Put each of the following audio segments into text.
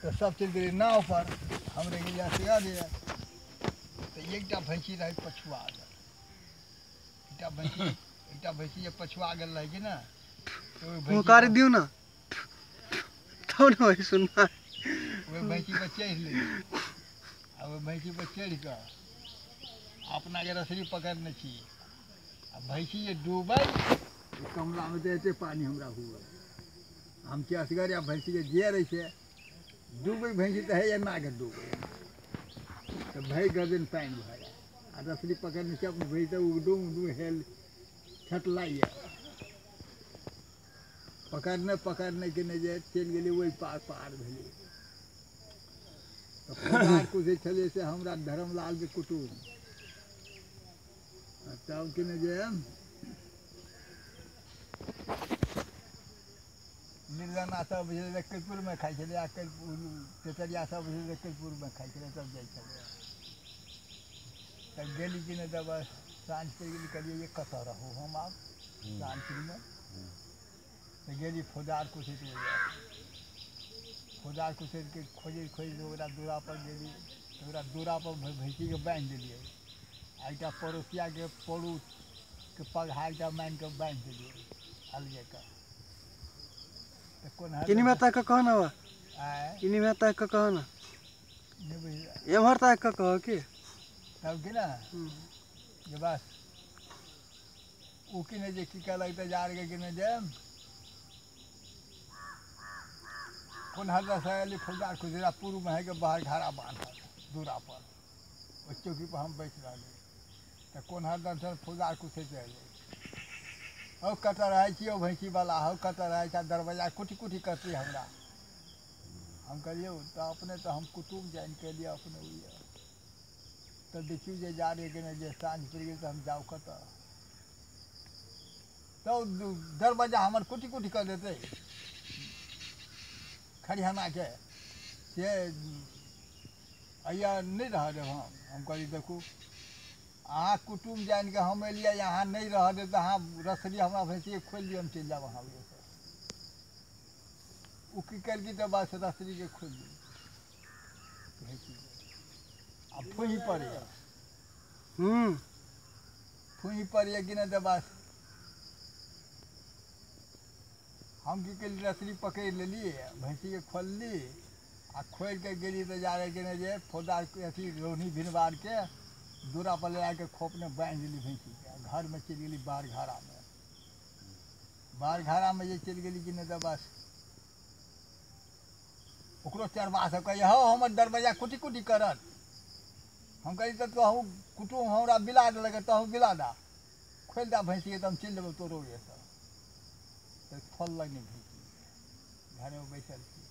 तो सब चलि गेलै नाव पर, हम रहि गेलियै असगरे। तऽ एकटा भैंसी रहै पछुआ गेल, एकटा भैंसी जे पछुआ गेल रहै कि ने, हुंकारी दियौ ना तब ने होई सुनना। ओहि भैंसी पर चढ़ि लेलियै आ ओहि भैंसी पर चढ़ि कऽ अपनाके रसरी पकड़ने छी आ भैंसी जे डूबै कमलामे तऽ एते पानि हमरा हुए, हम छी असगर आ भैंसीके जे रहै छै डूबै भैंसी तऽ है एना के डूबै, तऽ भरि गर्दन पानि भऽ जाय आ रसरी पकड़ने छी अपन भैंसी तऽ उगडुम उगडुम हेल छटलाइए। पकड़ने पकड़ने के नहि जे चलि गेलियै ओहि पार पार भेलियै। तऽ फौदार कुछै छलियै से हमरा धर्मलालके कुटुम्ब, तब कि नहि जे निर्धना सब जे कैपुरमे खाइ छलै आ तेतरिया सब जे कैपुरमे खाइ छलै, तब जाइ छलै। तब गेली कि नहि, तब साँझ पड़ि गेली, कहलियै जे कतऽ रहू हम आब साँझमे। तऽ गेली फौदार कुछैत, फौदार कुछैतके खोजैत खोजैत ओकरा दूरापर गेली, तऽ ओकरा दूरापर भैंसीके बान्हि देलियै आ एकटा पड़ोसियाके पड़ूके पगहा एकटा मानिके बान्हि देलियै अलगेके। तऽ कोन किनी में ताक कह ना बा, किनी में ताक कह ना, एम्हर ताक कह के तब कि ना जे बस ओ कि नहि जे की कहलक तऽ जा कि नहि जे कोन हदसँ अयली फौदार खुजरा पूर्वमे हइ के बाहर घारा बान्हल दूरापर, ओहि चौकीपर हम बैस रहली। तऽ कोन हरदमसँ फौदार कुछैत अयलै, हौ कतऽ रहै छी हौ भैंसीवला, हौ कतऽ रहै छै, दरवाजा कुटी कुटी करतै हमरा। हम कहलियै तऽ अपने तऽ हम कुटुम्ब जानि कऽ एलियै अपने ओहिए। तऽ देखियौ जे जा रहे कि नहि जे साँझ पड़ि गेल तऽ हम जाउ कतऽ, तऽ दरवाजा हमर कुटी कुटी कऽ देतै खरिहानाके, से अइया नहि रहऽ देब हम। हम कहलियै देखू अहाँ कुटुम्ब जानि कऽ हम एलियै, अहाँ नहि रहऽ देब तऽ अहाँ रसरी हमरा भैंसीके खोलि दियौ, हम चलि जायब अहाँ ओहिसँ। ओ की केलकी तऽ बस रसरीके खोलि दियौ भैंसीके, आ फुही पड़ैए, फुही पड़ैए कि नहि तऽ बस हम की केली रसरी पकड़ि लेली, भैंसीके खोलली आ खोलि कऽ गेली तऽ जा रहे कि नहि जे फौदार अथी रोहनी भिनबारके दूरा पर ले आके खोपने बान्हि देली भैंसीके, घरमे चलि गेली बाहर घारामे। बाहर घारामे जे चलि गेली कि नहि तऽ बस ओकरो चरबा सब कहैए हौ हमर दरवाजा कुटी कुटी करत। हम कहली तऽ तोहूँ कुटुम्ब हमरा बिला देलक, तोहूँ बिला दा, खोलि दा भैंसीके तऽ हम चलि जेबौ तोरो ओहिसँ। तऽ खोललक नहि भैंसी, घरेमे बैसल छी।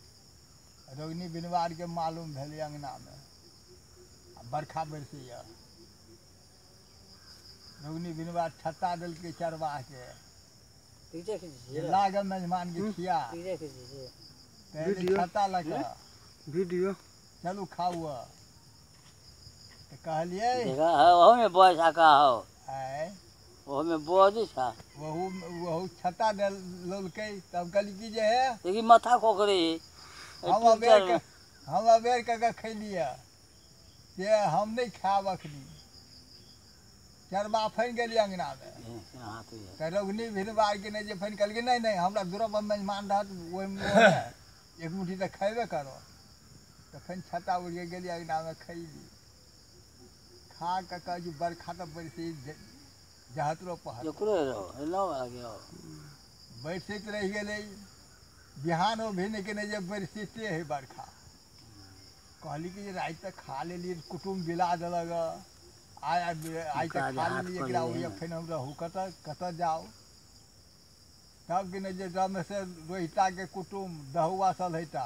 रोहिणी बिनवारके मालूम भेलै अङ्गनामे आ बरखा बरसैए, रोहिणी बिनवार छत्ता देलकै चरवाहके, लागल मेजबानके खिया, छत्ता लऽ कऽ वीडियो चलू खाउ। तऽ कहलियै ओहोमे बज का हो, ओहोमे बज छा, वहु छत्ता लेलकै। तब कहली कि जे हे देखी माथा खोकरे, हम अबेर कऽ के खैलियै से हम नहि खायब अखनी। चरबा फनि गेली अङ्गनामे, तऽ रघुनी भिनबारके नहि जे फनि कहलकै नहि नहि हमरा दूरा पर मेजमान रहत ओहिमे एक मुट्ठी तऽ खयबे करब। तऽ फेर छत्ता उड़ि कऽ गेली अङ्गनामे खैली, खा कऽ कहै बरखा तऽ बरसै जहतरो पहर बरसैत रहि गेलै। बिहानो भेने के नहि जे बरसिते है बरखा। कहली कि जे राति तक खा लेलियै, कुटुम्ब बिला देलक, आइ आइ तक खा लेलियै एकरा ओहिया, फेर हम रहू कतऽ कतऽ जाउ। तब कि नहि जे तबमे से रोहिताके कुटुम्ब दहुआ सलहैता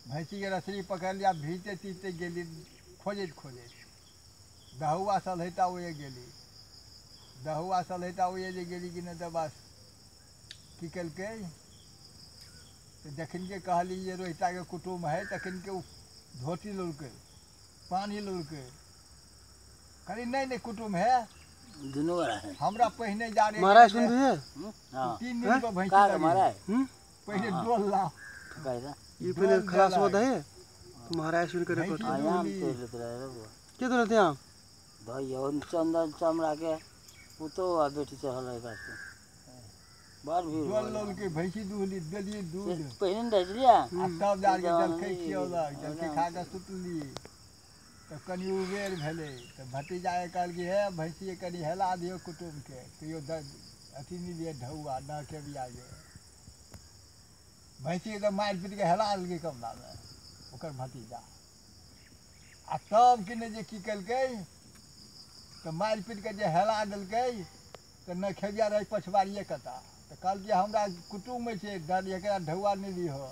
भैंसीके रसरी पकड़लियै आ भीजते तीजते गेली खोजैत खोजैत दहुआ सलहैता ओहिए गेली। दहुआ सलहैता ओहिए जे गेली कि नहि तऽ बस की केलकै तऽ जखनके कहली जे रोहिताके कुटुम्ब है तखनके ओ धोती लेलकै, पानि लेलकै, कहली नहीं नहीं कुटुम्ब है दुनू है, हमरा पहिने जा रहे महाराज सुन रही है 3 दिन पर भैंसी मारा है। पहिले डोल ला ई पहिले खलास हो दे तो महाराज सुन के रिकॉर्ड आम तोड़ लेते रहे रे बुआ। के तोड़ते आम भाई और चंदन चमड़ा के पुतो आ बेटी चढ़ल है गाछ पे बड़ भीड़ डोल लोल के भैंसी दूहली देलिए दूध पहिने ने रहै छलियै आ तब जाके जलखै खियौलक। जलखै खा कऽ सुतली तऽ कनि उबेर भेलै तऽ भतीजा के कहलकै हे भैंसी कनि हेला दियौ कुटुम्बके कहियो अथी नहि दियै ढौआ न खेबिया गे। भैंसी तऽ मारि पीट के हेला देलकै कमलामे ओकर भतीजा। आ तब कि नहि जे की केलकै तऽ मारि पीट के जे हेला देलकै तऽ न खेबिया रहै पछबारिए कता तऽ कहलकै हमरा कुटुम्ब छै डर एकरा ढौआ नहि दिहो।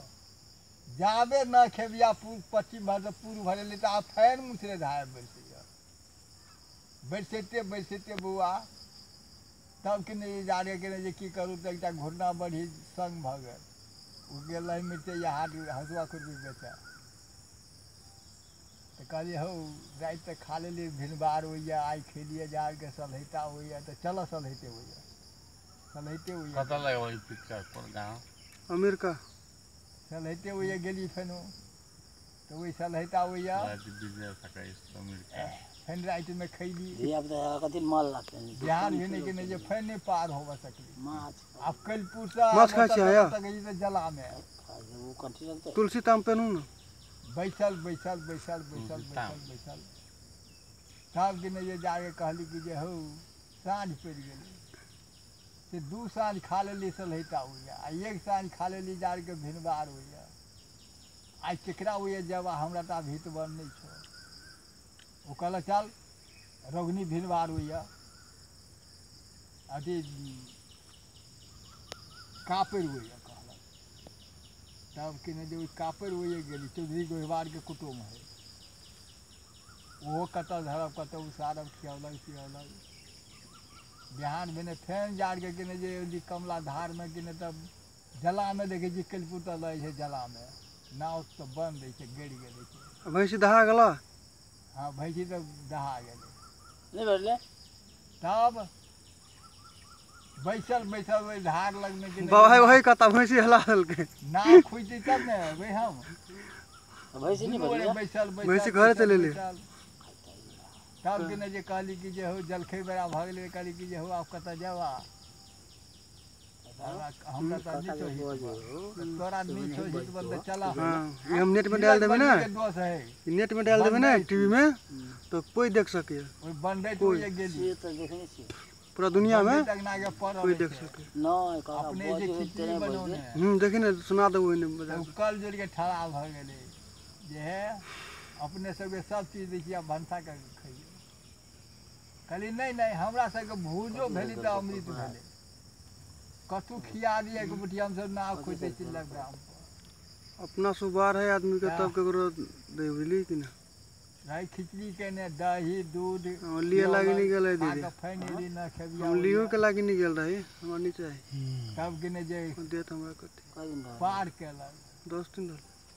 जाबे न खेबिया पश्चिम भर से पूर्व भर एलै तऽ आब फेर मुसरे धार बैसैए। बैसैते बैसैते बौआ तब कि नहि जा रे कि नहि जे की करू तऽ एकटा घुरना बढ़ी संग भऽ गेल। ओ गेल रहै मिरचैया हाट हँसुआ खुरपी बेचऽ तऽ कहलियै हौ राति तऽ खा लेलियै भिनबार होइए आइ खेलियै जाड़के सलहैता होइए तऽ चलऽ सलहैते होइए सलहैते होइए। कतऽ लगबै पिक्चर कोन गाँव? अमेरिका। सलहैते होइए गेली फेनो तऽ ओहि सलहैता होइए फेन रातिमे खैली। कथी माल लागतै बिहान भेने कि नहि जे फेन नहि पार होबऽ सकली। आब कैलपुरसँ माछ खाइ छियै जलामे तुलसी ताम पेनू ने बैसल बैसल बैसल बैसल बैसल बैसल तब कि नहि जे जाके कहली कि जे हौ साँझ पड़ि गेलै से दू साँझ खा लेली सलहैता होइए आ एक साँझ खा लेली जाड़के भिनबार होइए। आइ केकरा होइए जब हमरा तऽ आब हितवन नहि छौ। ओ कहलक चल रघुनी भिनबार होइए अथी कापड़ि होइए कहलक। तब कि नहि जे ओहि कापड़ि होइए गेली चौधरी गोहिवारके कुटुम्ब है ओहो कतऽ धरब कतऽ उसारब खियौलक पियौलक। बिहान भेने फेन जाड़के कि नहि जे कमला धारमे कि नहि तब जलामे देखै छी कैलपुर तऽ रहै छै जलामे नाव तऽ बन्द रहै छै गड़ि गेलै छै। भैंसी दहा गेला? हाँ भैंसी तऽ दहा गेलै नहि भेटलै। तब बैसल बैसल ओहि धार लगमे कि बाबा वही कता भैंसी हला देलकै नाव खुजतै तब ने एबै हम। भैंसी नहि भेटलै बैसल भैंसी घरे चलि एलै। तब कि नहि जे कहली कि जे हौ जलखै बेरा भऽ गेलै कहली कि जे हौ आब कतऽ जेबा हमरा तऽ नहि छौ हितवन तोरा नहि छौ हितवन तऽ चला। हाँ हम नेट में डाल देबै ने दोष है नेट में डाल देबै ने टीवी में तो कोई देख सके। ओहि बनबैत होइए गेली तऽ देखने छियै पूरा दुनिया में कोई देख सके। नहीं अपने जे खिचड़ी बनौने देखी ने सुना देबो ओने कल जोड़ के ठड़ा भऽ गेलै जे हे अपने सबके सब चीज दै छियै भनसा कऽ खइयौ। कहली नहि नहि हमरा सबके भूजो भेलै तऽ अमृत भेलै कतहु खिया दिए एक बुटी हमसब नाव खोजै छी ग्राम पर। अपना सुबार है आदमी के तब केकरो दे बुझली कि ना। रही खिचड़ी केने दही दूध लिए लागी नहीं गेलै दीदी फैन एली ना खेबिया हम लियो के लागी नहीं गेल रही हमरा नहीं चाही। तब कि नहि जे देत हमरा कथी पार केलक 10 दिन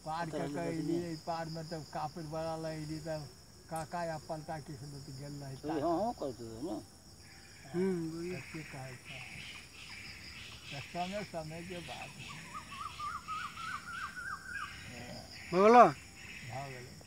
पार कऽ के एलियै पार में तब कापड़ बड़ा लगली तब काका या पलटा के गेल रही। हाँ हाँ कर दे ने की कहै छै समय समय के बात हो गेलो भऽ गेलै।